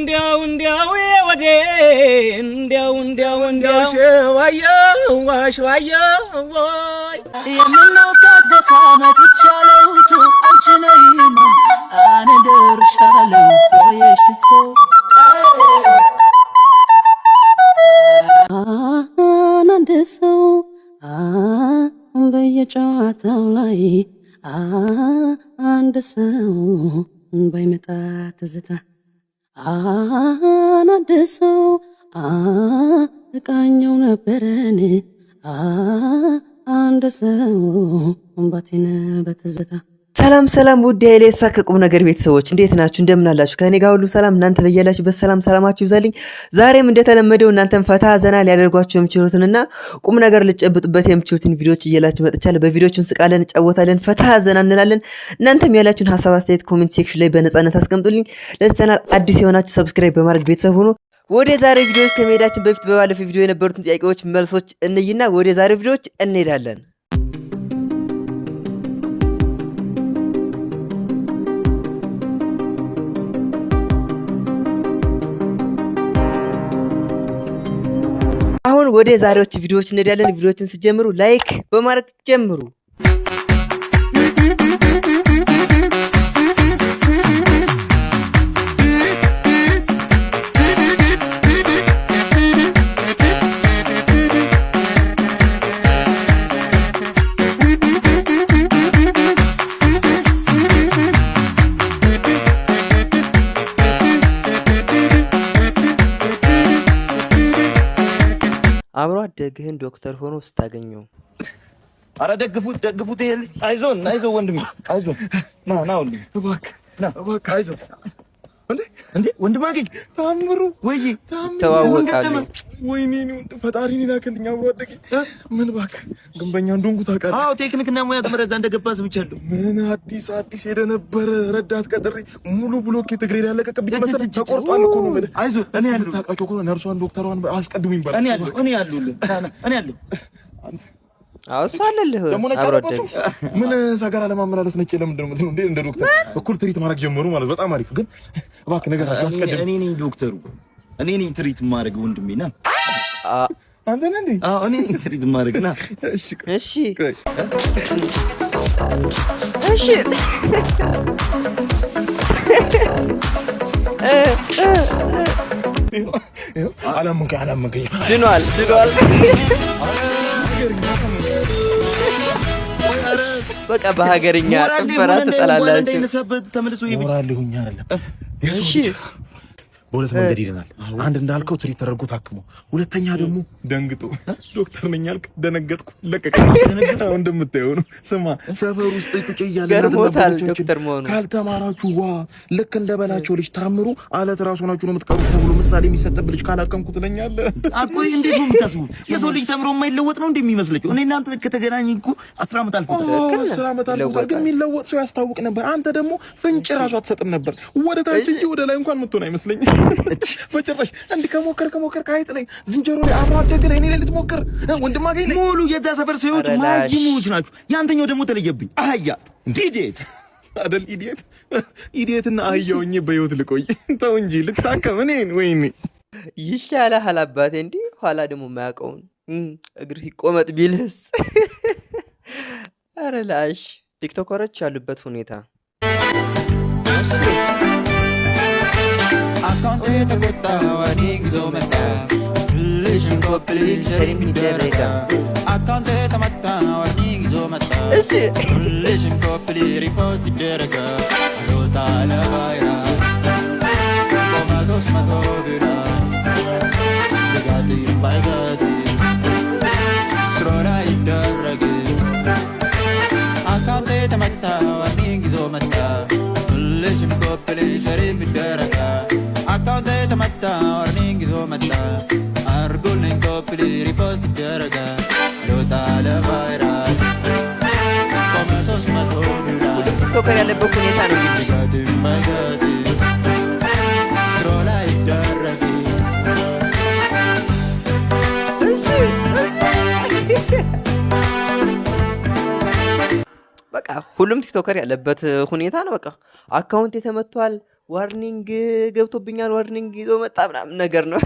እንዲያው እንዲያው ወዴ እንዲያው እንዲያው እንዲያው ሸዋየው ሸዋየው ወይ የምናውቃት ቦታ መጥቻለሁ አንቺ ነይማ እኔ ደርሻለሁ ቆየሽ እኮ። አንድ ሰው በየጨዋታው ላይ አንድ ሰው ባይመጣ ትዝታ አንድ ሰው እቃኘው ነበረን አንድ ሰው ባቴን በትዝታ። ሰላም ሰላም ውድ የኃይሌ ሳቅ ከቁም ነገር ቤተሰቦች እንዴት ናችሁ? እንደምን አላችሁ? ከእኔ ጋር ሁሉ ሰላም፣ እናንተ በያላችሁበት ሰላም ሰላማችሁ ይብዛልኝ። ዛሬም እንደተለመደው እናንተን ፈታ ዘና ሊያደርጓችሁ የሚችሉትንና ቁም ነገር ልጨብጡበት የሚችሉትን ቪዲዮዎች እየላችሁ መጥቻለሁ። በቪዲዮቹ እንስቃለን፣ እንጫወታለን፣ ፈታ ዘና እንላለን። እናንተም ያላችሁን ሀሳብ አስተያየት comment section ላይ በነፃነት አስቀምጡልኝ። ለዚህ ቻናል አዲስ የሆናችሁ subscribe በማድረግ ቤተሰብ ሁኑ። ወደ ዛሬ ቪዲዮዎች ከመሄዳችን በፊት በባለፈው ቪዲዮ የነበሩትን ጥያቄዎች መልሶች እንይና ወደ ዛሬ ቪዲዮዎች እንሄዳለን። አሁን ወደ ዛሬዎች ቪዲዮዎች እንሄዳለን። ቪዲዮዎችን ስጀምሩ like በማድረግ ጀምሩ። አብሮ አደግህን ዶክተር ሆኖ ስታገኘው። አረ ደግፉት ደግፉት! ይሄ ልጅ አይዞን አይዞን ወንድሜ አይዞን፣ ና ና ወንድሜ እባክህ ና እባክህ። አይዞን። እንዴ እንዴ ወንድም አገኝ ታምሩ ወይ ይተዋወቃሉ። ወይኔ እኔ ወንድ ፈጣሪ እኔን ላከልኝ። አብሮ አደጌ ምን እባክህ ግንበኛ እንደሆንኩ ታውቃለህ። አዎ ቴክኒክና ሙያ ተመረዛ እዛ እንደገባ ሰምቻለሁ። ምን አዲስ አዲስ ሄደ ነበረ ረዳት ቀጥሬ ሙሉ ብሎኬት እግሬ ላይ ያለቀቀብኝ መሰለህ። ተቆርጧል እኮ ነው የምልህ። አይዞህ እኔ አለሁ ታውቃቸው እኮ ነርሷን ዶክተሯን አስቀድሙ ይባላል። እኔ አለሁ እኔ አለሁልህ ና ና እኔ አለሁ። አዎ እሱ አለልህ ደግሞ ነጭ አብሮ አለበሱ። አደግ። ምን ሰገራ ለማመላለስ ነጭ ለምንድን ነው የምትለው እንዴ? እንደ ዶክተር እኩል treat ማድረግ ጀመሩ ማለት በጣም አሪፍ። ግን እባክህ ነገር አስቀድም። እኔ ነኝ ዶክተሩ፣ እኔ ነኝ treat የማደርገው ወንድሜ ና። አንተ ነህ እንዴ? አዎ እኔ ነኝ treat የማደርግ ና። እሺ እሺ ቆይ። እሺ አላመንከኝ አላመንከኝ። ድኗል ድኗል። በቃ በሀገርኛ ጭፈራ ትጠላላችሁ። እንዳይነሳበት ተመልሶ ይሄ ብቻ ሞራል ሆኜ አይደለም። እሺ በሁለት መንገድ ይድናል። አንድ እንዳልከው treat ተደርጎ ታክሞ፣ ሁለተኛ ደግሞ ደንግጦ ዶክተር ነኝ አልክ፣ ደነገጥኩ፣ ለቀቀ። አሁን እንደምታየው ነው። ስማ ሰፈር ውስጥ ጩጬ እያለ ገርሞታል ዶክተር መሆኑ። ካልተማራችሁ ዋ ልክ እንደበላቸው ልጅ ታምሩ አለት ራሱ ሆናችሁ ነው የምትቀሩት ተብሎ ምሳሌ የሚሰጥብ ልጅ ካላከምኩ ትለኛለህ። አቆይ እንዴት ነው የምታስቡት? የሰው ልጅ ተምሮ የማይለወጥ ነው እንደሚመስለችው። እኔ እናንተ ከተገናኘን እኮ 10 ዓመት አልፎታል። ትክክል ነህ። 10 ዓመት አልፎታል፣ ይለወጣል። ግን የሚለወጥ ሰው ያስታውቅ ነበር። አንተ ደግሞ ፍንጭ ራሱ አትሰጥም ነበር። ወደ ታች እንጂ ወደ ላይ እንኳን የምትሆን አይመስለኝም በጭራሽ። እንዲህ ከሞከር ከሞከር ከአይጥ ላይ ዝንጀሮ ላይ አብሮ አደግ ላይ እኔ ላይ ልትሞክር ወንድም አገኝ ላይ ሙሉ የዛ ሰፈር ሰዎች ኧረ ላሽ። ማይሞች ናቸው። ያንተኛው ደግሞ ተለየብኝ። አህያ idiot አደል idiot idiot ና አህያ ሆኜ በህይወት ልቆይ። ተው እንጂ ልታከም እኔን። ወይኔ ይሻልሃል አባቴ። እንዲህ ኋላ ደግሞ የማያውቀውን እግርህ ይቆመጥ ቢልህስ? ኧረ ላሽ። ቲክቶከሮች ያሉበት ሁኔታ። እሺ አካውንቴ ተቆጣ warning ይዞ መጣ ሁልሽም copy link share የሚደረጋ አካውንቴ ተመታ warning ይዞ መጣ ሁልሽም copy link repost ይደረጋ አልወጣ ለ viral ቆመ 300 ብላ ድጋቲ ባይጋቲ scroll አይደረግም አካውንቴ ተመታ warning ይዞ መጣ ሁልሽም copy link share የሚደረጋ አካውንቴ ተመታ warning ይዞ መጣ አርጉልኝ copy link repost ይደረጋ አልወጣ ለ viral ቆመ 300 ብላ ሁሉም TikToker ያለበት ሁኔታ ነው እንግዲህ። ድጋትም ባይጋቲ scroll አይደረግም። እሺ እሺ በቃ ሁሉም TikToker ያለበት ሁኔታ ነው። በቃ አካውንት የተመቷል፣ Warning ገብቶብኛል፣ warning ይዞ መጣ ምናምን ነገር ነው።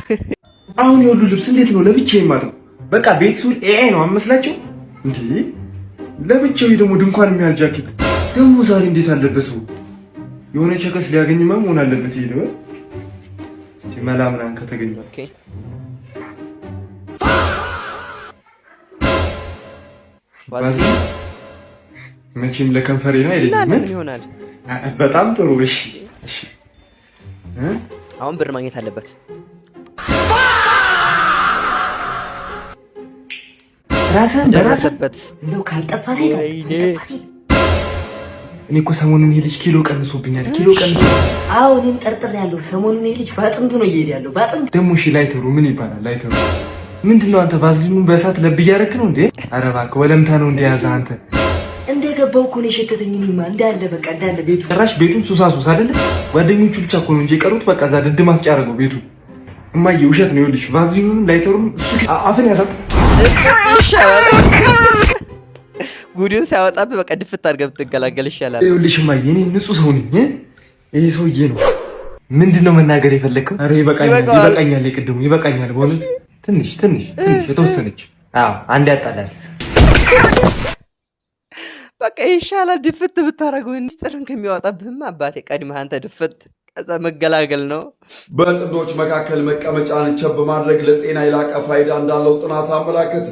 አሁን የሁሉ ልብስ እንዴት ነው ለብቻ የማጥበው? በቃ ቤት ሱል AI ነው አመስላቸው እንዴ? ለብቻው ደግሞ ድንኳን የሚያህል ጃኬት ደግሞ ዛሬ እንዴት አለበሰው? የሆነ chicks ሊያገኝማ መሆን አለበት። ይሄ ነው እስቲ መላ ምናምን ከተገኘ። Okay፣ ቫዝሊን። መቼም ለከንፈሬ ነው እና አይደለም? ለምን ይሆናል? በጣም ጥሩ። እሺ እሺ እ? አሁን ብር ማግኘት አለበት። ራስህን በራስህ ደረሰበት። እንደው ካልጠፋ ሴት ወይኔ። ካልጠፋ ሴት። እኔ እኮ ሰሞኑን ይሄ ልጅ ኪሎ ቀንሶብኛል። ኪሎ ቀንሶ አዎ፣ እኔም ጠርጥር ያለው ሰሞኑን ይሄ ልጅ በአጥንቱ ነው እየሄደ ያለው፣ በአጥንቱ። ደግሞ እሺ ላይተሩ ምን ይባላል? ላይተሩ ምንድን ነው? አንተ ቫዝሊኑን በእሳት ለብ እያደረክ ነው እንዴ? ኧረ እባክህ ወለምታ ነው እንደያዘ አንተ። እንደገባው እኮ ነው የሸተተኝ። እኔማ እንዳለ በቃ እንዳለ ቤቱ ጭራሽ ቤቱን ሱሳ ሱስ አይደለ? ጓደኞቹ ብቻ እኮ ነው እንጂ የቀሩት። በቃ እዛ ድድ ማስጫ ያደረገው ቤቱ። እማዬ ውሸት ነው። ይኸውልሽ ቫዝሊኑንም ላይተሩንም እሱ አፍን ያሳጥ። ይሻላል። ጉድን ሳያወጣብህ በቃ ድፍት አድርገህ ብትገላገል ይሻላል። ይኸውልሽ እማዬ እኔ ንጹህ ሰው ነኝ። ይሄ ሰውዬ ነው። ምንድን ነው መናገር የፈለግከው? ኧረ ይበቃኛል፣ ይበቃዋል። ይበቃኛል፣ የቅድሙ ይበቃኛል። በእውነት ትንሽ ትንሽ ትንሽ የተወሰነች፣ አዎ አንድ ያጣላል። በቃ ይሻላል ድፍት ብታደርገው። ሚስጥርን ከሚያወጣብህማ አባቴ ቀድመህ አንተ ድፍት፣ ከዛ መገላገል ነው። በጥንዶች መካከል መቀመጫን ቸብ ማድረግ ለጤና የላቀ ፋይዳ እንዳለው ጥናት አመላከተ።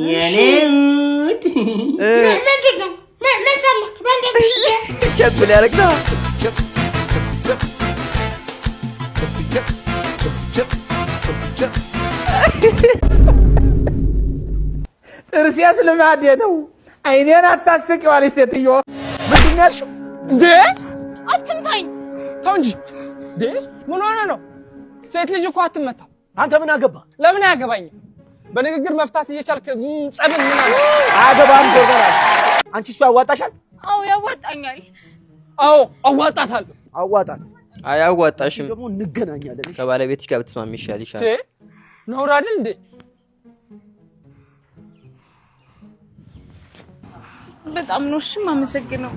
የኔ ውድ። ምንድን ነው? ምን ፈለክ? ምንድን ነው? ቸብ ሊያደርግ ነው። ቸብ ቸብ ቸብ ቸብ ቸብ ቸብ ቸብ ቸብ። ጥርሴስ ልማዴ ነው። አይኔን አታስቂው አለች ሴትዮ። ምንድን ነው ያልሽው? እንዴ! አትምታኝ። ተው እንጂ እንዴ! ምን ሆነ ነው? ሴት ልጅ እኮ አትመታም። አንተ ምን አገባ? ለምን አያገባኝም? በንግግር መፍታት እየቻልክ ጸብን ምን አለ? አያገባህም። ጎበዝ አንቺ እሱ ያዋጣሻል? አዎ፣ ያዋጣኛል። አዎ፣ አዋጣታለሁ። አዋጣት። አያዋጣሽም። ደግሞ እንገናኛለን። እሺ? ከባለቤትሽ ጋር ብትስማሚ ይሻል ይሻል። እንዴ፣ ነውር አይደል እንዴ? በጣም ነው እሺ የማመሰግነው።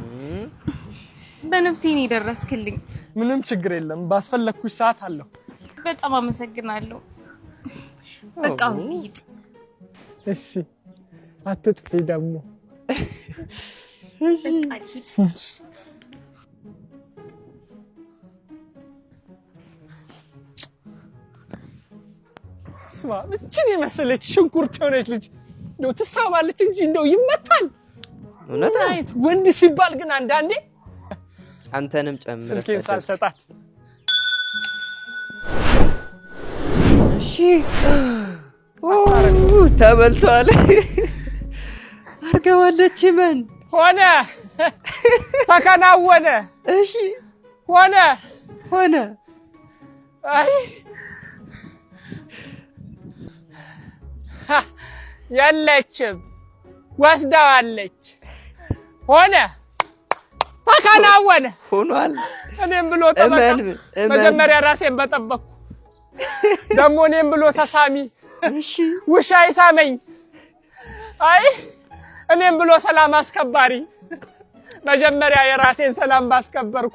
በነፍሴ ነው የደረስክልኝ። ምንም ችግር የለም። ባስፈለግኩሽ ሰዓት አለሁ። በጣም አመሰግናለሁ። በቃ አሁን ልሂድ። እሺ፣ አትጥፊ ደግሞ። በቃ ልሂድ። ስማ፣ እችን የመሰለች ሽንኩርት የሆነች ልጅ እንደው ትሳባለች እንጂ እንደው ይመታል። እውነት ምን ነው። አይነት ወንድ ሲባል ግን አንዳንዴ አንተንም ጨምረህ ስልኬን ሰደብክ። ሳልሰጣት። እሺ ተበልቷል። አርገዋለች መን ሆነ፣ ተከናወነ። እሺ ሆነ። ሆነ። አይ የለችም፣ ወስደዋለች። ሆነ፣ ተከናወነ። ሆኗል። እኔም ብሎ ጠበቃ። እመን እመን። መጀመሪያ ራሴን በጠበቅኩ፣ ደግሞ እኔም ብሎ ተሳሚ። እሺ ውሻ ይሳመኝ። አይ እኔም ብሎ ሰላም አስከባሪ፣ መጀመሪያ የራሴን ሰላም ባስከበርኩ።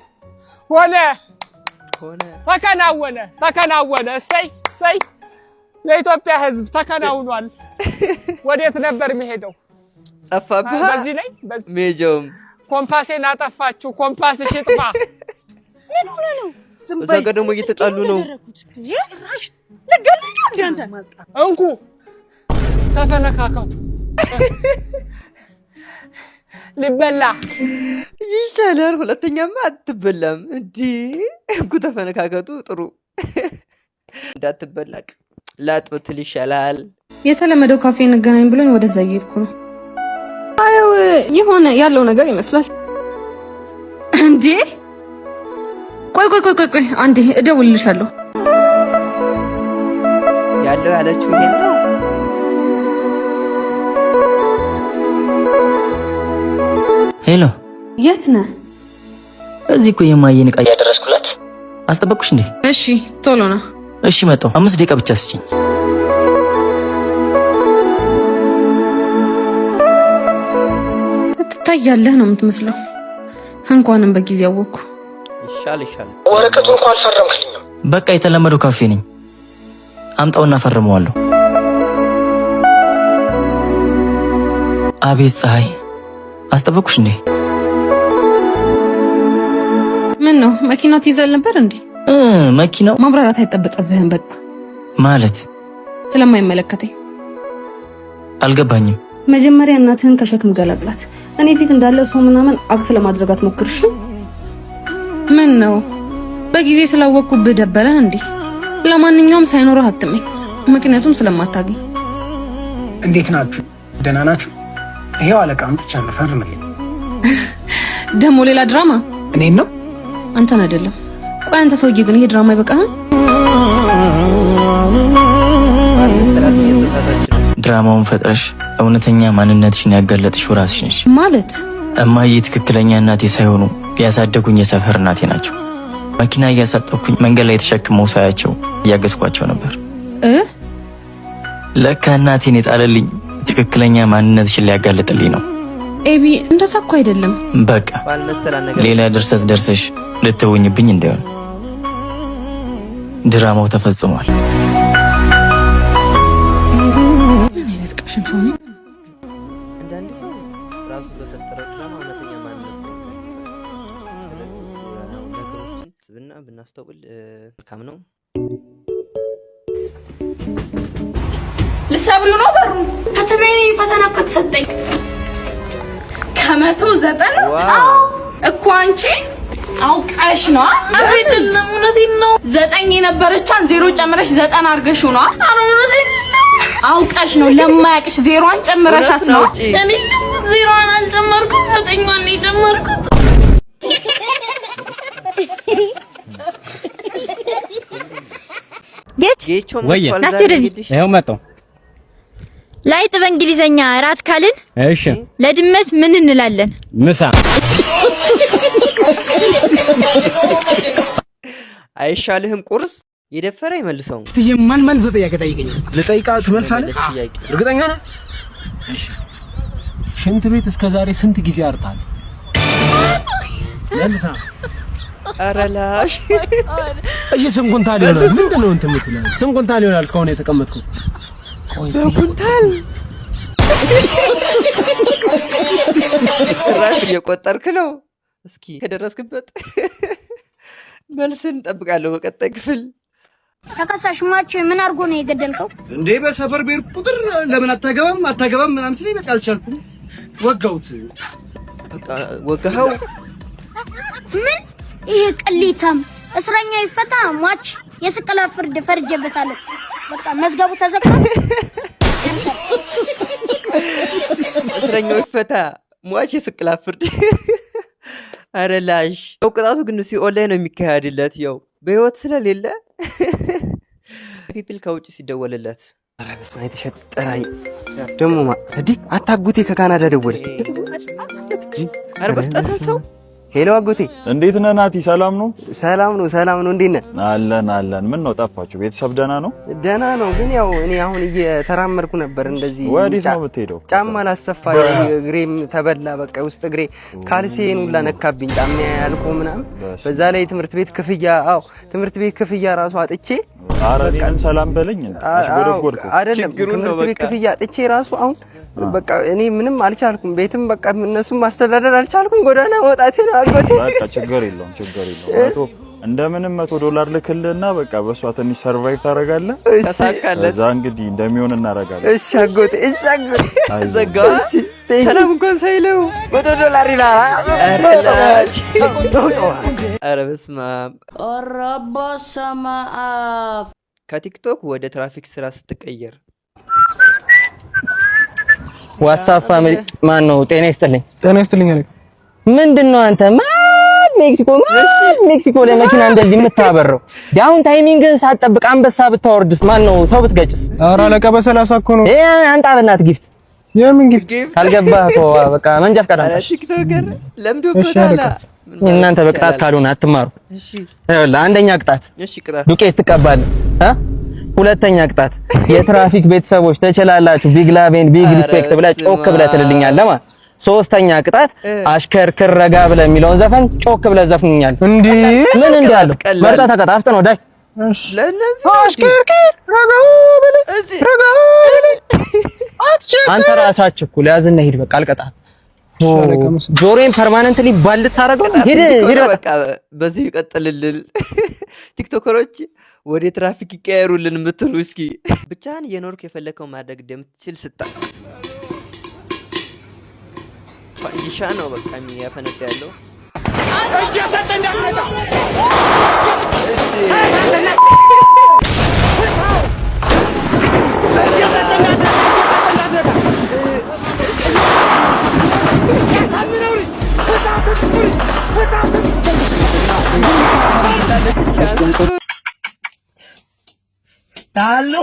ሆነ። ሆነ። ተከናወነ፣ ተከናወነ። እሰይ እሰይ! የኢትዮጵያ ሕዝብ ተከናውኗል። ወዴት ነበር የሚሄደው? ጠፋብህ። በዚህ ላይ በዚህ ሜጀውም ኮምፓሴን አጠፋችሁ። ኮምፓስሽ ይጥፋ። ምን ሆነ ነው? እዛ ጋር ደግሞ እየተጣሉ ነው። ጭራሽ ልገለኝ ነው እንዴ አንተ? እንኩ ተፈነካከቱ። ሊበላ። ይሻላል። ሁለተኛማ አትበላም። እንዲህ እንኩ ተፈነካከቱ ጥሩ እንዳትበላቅ ላጥ ብትል ይሻላል። የተለመደው ካፌ እንገናኝ ብሎኝ ወደዛ እየሄድኩ ነው። አየው የሆነ ያለው ነገር ይመስላል። እንዴ፣ ቆይ ቆይ ቆይ ቆይ ቆይ አንዴ እደውልልሻለሁ። ያለው ያለችው ይሄን ነው። Hello። የት ነህ? እዚህ እኮ የማየን ዕቃ እያደረስኩላት። አስጠበቅኩሽ እንዴ? እሺ፣ ቶሎ ና። እሺ መጣሁ። 5 ደቂቃ ብቻ ስጭኝ። ትታያለህ ነው የምትመስለው። እንኳንም በጊዜ አወቅኩ። ይሻል ይሻል። ወረቀቱን እኮ አልፈረምክልኝም። በቃ የተለመደው ካፌ ነኝ። አምጣውና ፈርመዋለሁ። አቤት ፀሐይ፣ አስጠበቅኩሽ እንዴ? ምን ነው መኪና ትይዛል ነበር እንዴ? መኪናው ማብራራት አይጠበቅብህም። በቃ ማለት ስለማይመለከተኝ። አልገባኝም። መጀመሪያ እናትህን ከሸክም ገላግላት። እኔ ፊት እንዳለ ሰው ምናምን act ለማድረግ አትሞክርሽ። ምን ነው በጊዜ ስላወቅኩብህ ደበረህ እንዴ? ለማንኛውም ሳይኖርህ አትመኝ፣ ምክንያቱም ስለማታገኝ። እንዴት ናችሁ? ደህና ናችሁ? ይሄው አለቃ አምጥቻለሁ፣ ፈርምልኝ። ደግሞ ሌላ ድራማ? እኔን ነው? አንተን አይደለም። ቆይ አንተ ሰውዬ ግን ይሄ ድራማ አይበቃህም? ድራማውን ፈጥረሽ እውነተኛ ማንነትሽን ያጋለጥሽው ራስሽ ነሽ። ማለት እማዬ ትክክለኛ እናቴ ሳይሆኑ ያሳደጉኝ የሰፈር እናቴ ናቸው። መኪና እያሳጠብኩኝ መንገድ ላይ የተሸክመው ሳያቸው እያገዝኳቸው ነበር። ለካ እናቴን የጣለልኝ ትክክለኛ ማንነትሽን ሊያጋልጥልኝ ነው። ኤቢ እንደዛ እኮ አይደለም። በቃ ሌላ ድርሰት ደርሰሽ ልትውኝብኝ እንዳይሆን። ድራማው ተፈጽሟል። ምን አይነት ቀሽም ሰው ነው? አንዳንድ ሰው ራሱ በፈጠረው ድራማ እውነተኛ ማንነት ነው። ስለዚህ ነገሮችን ስብና ብናስተውል መልካም ነው። ልሰብሪው ነው በሩ። ፈተና ፈተና እኮ ተሰጠኝ ከ190። አዎ እኮ አንቺ አውቀሽ ነው አይደለም? እውነቴን ነው። 9 የነበረቿን 0 ጨምረሽ 90 አድርገሽው ነው። ኧረ እውነቴን ነው። አውቀሽ ነው ለማያውቅሽ 0ዋን ጨምረሻት ነው። እኔ 0ዋን አልጨመርኩም፣ 9ዋን ነው የጨመርኩት። ጌች ናስቲ ወደዚህ። ይኸው መጣሁ። ላይጥ በእንግሊዘኛ እራት ካልን እሺ፣ ለድመት ምን እንላለን? ምሳ። አይሻልህም ቁርስ? የደፈረ ይመልሰው። እስቲ የማልመልሰው ጥያቄ ጠይቀኝ። ልጠይቃ ትመልሳለህ? እርግጠኛ ነህ? እሺ። ሽንት ቤት እስከ ዛሬ ስንት ጊዜ አርታል? መልሳ። ኧረ ላሽ። እሺ ስንት ኩንታል ይሆናል? ምንድን ነው እንትን የምትለው? ስንት ኩንታል ይሆናል እስካሁን የተቀመጥኩት? በኩንታል ጭራሽ እየቆጠርክ ነው። እስኪ ከደረስክበት መልስን እንጠብቃለሁ በቀጣይ ክፍል። ተከሳሽ ሟች ምን አድርጎ ነው የገደልከው? እንዴ በሰፈር ቤር ቁጥር ለምን አታገባም አታገባም ምናምን ሲለኝ በቃ አልቻልኩም፣ ወጋሁት። በቃ ወጋኸው? ምን ይሄ ቅሊታም! እስረኛ ይፈታ፣ ሟች የስቅላት ፍርድ ፈርጄበታለሁ። በቃ መዝገቡ ተዘግቷል። እስረኛው ይፈታ፣ ሟች የስቅላት ፍርድ። ኧረ ላሽ። ያው ቅጣቱ ግን ሲኦል ላይ ነው የሚካሄድለት። ያው በህይወት ስለሌለ people ከውጭ ሲደወልለት የተሸጠራኝ ደግሞ እንዲህ አታጉቴ ከካናዳ ደወለ። ኧረ በፍጥነት ሰው። Hello አጎቴ፣ እንዴት ነህ ናቲ? ሰላም ነው? ሰላም ነው፣ ሰላም ነው። እንዴት ነህ? አለን አለን። ምን ነው ጠፋችሁ? ቤተሰብ ደህና ነው? ደህና ነው፣ ግን ያው እኔ አሁን እየተራመድኩ ነበር እንደዚህ። ወዴት ነው የምትሄደው? ጫማ ላሰፋ፣ እግሬም ተበላ። በቃ ውስጥ እግሬ ካልሴን ሁላ ነካብኝ፣ ጫማ ያልቆ ምናምን። በዛ ላይ ትምህርት ቤት ክፍያ፣ አዎ ትምህርት ቤት ክፍያ ራሱ አጥቼ። ኧረ እኔንም ሰላም በለኝ። አሽጎደጎድኩ። አይደለም ትምህርት ቤት ክፍያ አጥቼ ራሱ አሁን በቃ እኔ ምንም አልቻልኩም። ቤትም በቃ እነሱም ማስተዳደር አልቻልኩም። ጎዳና መውጣቴ ነው አጎቴ። በቃ ችግር የለውም ችግር የለውም። እንደምንም $100 ልክልህና በቃ በእሷ ትንሽ survive ታደርጋለህ። ተሳካለት። እዛ እንግዲህ እንደሚሆን እናደርጋለን። እሺ አጎቴ፣ እሺ አጎቴ። ዘጋዋ ሰላም እንኳን ሳይለው $100 ይላል። ኧረ ላሽ። ኧረ በስመ አብ። ኧረ በስመ አብ። ከቲክቶክ ወደ ትራፊክ ስራ ስትቀየር What's up family ማን ነው? ጤና ይስጥልኝ። ጤና ይስጥልኝ። አለቃ ምንድን ነው አንተ ማን ሜክሲኮ ማን ሜክሲኮ ለመኪና እንደዚህ የምታበረው? አሁን timing ን ሳትጠብቅ አንበሳ ብታወርድስ? ማን ነው ሰው ብትገጭስ? ኧረ አለቃ በ30 እኮ ነው። አንጣ በእናትህ gift። የምን gift? ካልገባህ እኮ በቃ መንጃ ፈቃድ አምጣ። TikToker ለምዶበታል። እናንተ በቅጣት ካልሆነ አትማሩ። እሺ ይኸውልህ፣ አንደኛ ቅጣት እሺ ቅጣት ዱቄት ትቀባለህ እ ሁለተኛ ቅጣት የትራፊክ ቤተሰቦች ተችላላችሁ፣ big love and big respect ብለህ ጮክ ብለህ ትልልኛለህ ማለት። ሶስተኛ ቅጣት አሽከርክር ረጋ ብለህ የሚለውን ዘፈን ጮክ ብለህ ዘፍንኛል። እንዴ ምን እንዳለው መርጠህ ተቀጣ። አፍጥነው ዳይ። ለእነዚህ አሽከርክር ረጋ ብለህ ረጋ ብለህ። አንተ ራስህ አትቸኩል፣ ያዝና ሂድ። በቃ አልቀጣህም። ጆሮዬን permanently ባልታረገው ሂድ ሂድ። በቃ በዚሁ ይቀጥልልን። ቲክቶከሮች ወደ ትራፊክ ይቀየሩልን የምትሉ እስኪ ብቻህን እየኖርክ የፈለከው ማድረግ እንደምትችል ስጣ ፈንዲሻ ነው በቃ የሚያፈነዳ ያለው። ታሉ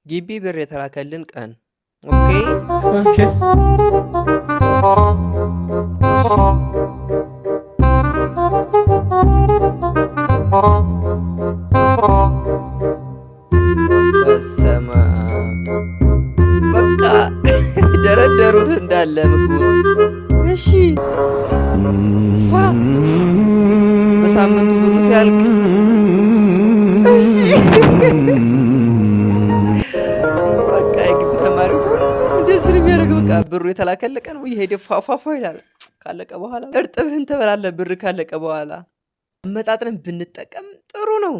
ግቢ ብር የተላከልን ቀን okay። በስመ አብ በቃ ደረደሩት እንዳለ ምግቡን። እሺ ፏ በሳምንቱ ብሩ ሲያልቅ እሺ በቃ የግቢ ተማሪ ሁሉም እንደዚህ ነው የሚያደርግ። በቃ ብሩ የተላከልህ ቀን ወይ ሄደ ፏፏፏ ይላል። ካለቀ በኋላ እርጥብህን ትበላለህ። ብር ካለቀ በኋላ አመጣጥነን ብንጠቀም ጥሩ ነው።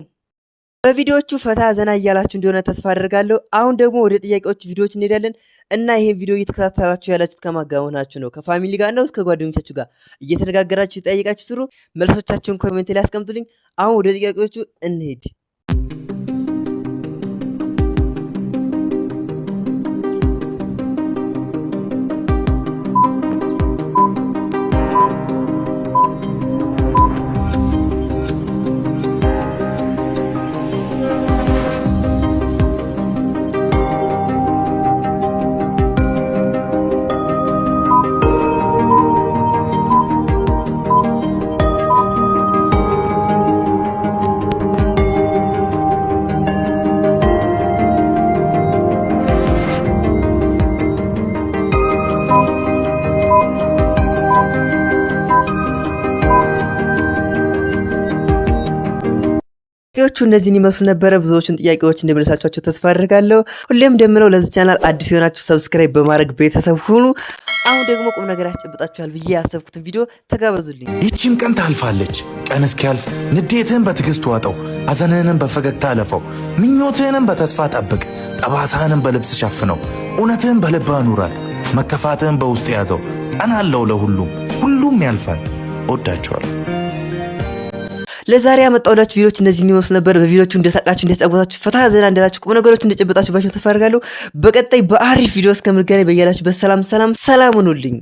በቪዲዮዎቹ ፈታ ዘና እያላችሁ እንደሆነ ተስፋ አደርጋለሁ። አሁን ደግሞ ወደ ጥያቄዎቹ ቪዲዮዎች እንሄዳለን እና ይሄን ቪዲዮ እየተከታተላችሁ ያላችሁት ከማን ጋር ሆናችሁ ነው? ከ family ጋር ነው? እስከ ጓደኞቻችሁ ጋር እየተነጋገራችሁ የጠየቃችሁ ስሩ። መልሶቻችሁን comment ላይ አስቀምጡልኝ። አሁን ወደ ጥያቄዎቹ እንሄድ። ጥያቄዎቹ እነዚህን ይመስሉ ነበረ። ብዙዎቹን ጥያቄዎች እንደመለሳችኋቸው ተስፋ አድርጋለሁ። ሁሌም እንደምለው ለዚህ ቻናል አዲስ የሆናችሁ subscribe በማድረግ ቤተሰብ ሁኑ። አሁን ደግሞ ቁም ነገር ያስጨብጣችኋል ብዬ ያሰብኩትን ቪዲዮ ተጋበዙልኝ። ይቺም ቀን ታልፋለች። ቀን እስኪያልፍ ንዴትህን በትዕግስት ዋጠው፣ ሐዘንህንም በፈገግታ አለፈው፣ ምኞትህንም በተስፋ ጠብቅ፣ ጠባሳህንም በልብስ ሸፍነው፣ እውነትህን በልብህ አኑራት፣ መከፋትህን በውስጥ ያዘው። ቀን አለው ለሁሉም፣ ሁሉም ያልፋል። እወዳቸዋለሁ። ለዛሬ ያመጣሁላችሁ ቪዲዮዎች እነዚህን ይመስሉ ነበር። በቪዲዮቹ እንደሳቃችሁ፣ እንደተጫወታችሁ፣ ፈታ ዘና እንዳላችሁ፣ ቁም ነገሮች እንደጨበጣችሁባቸው ተስፋ አደርጋለሁ። በቀጣይ በአሪፍ ቪዲዮ እስከምንገናኝ በያላችሁበት ሰላም ሰላም ሰላም ሁኑልኝ።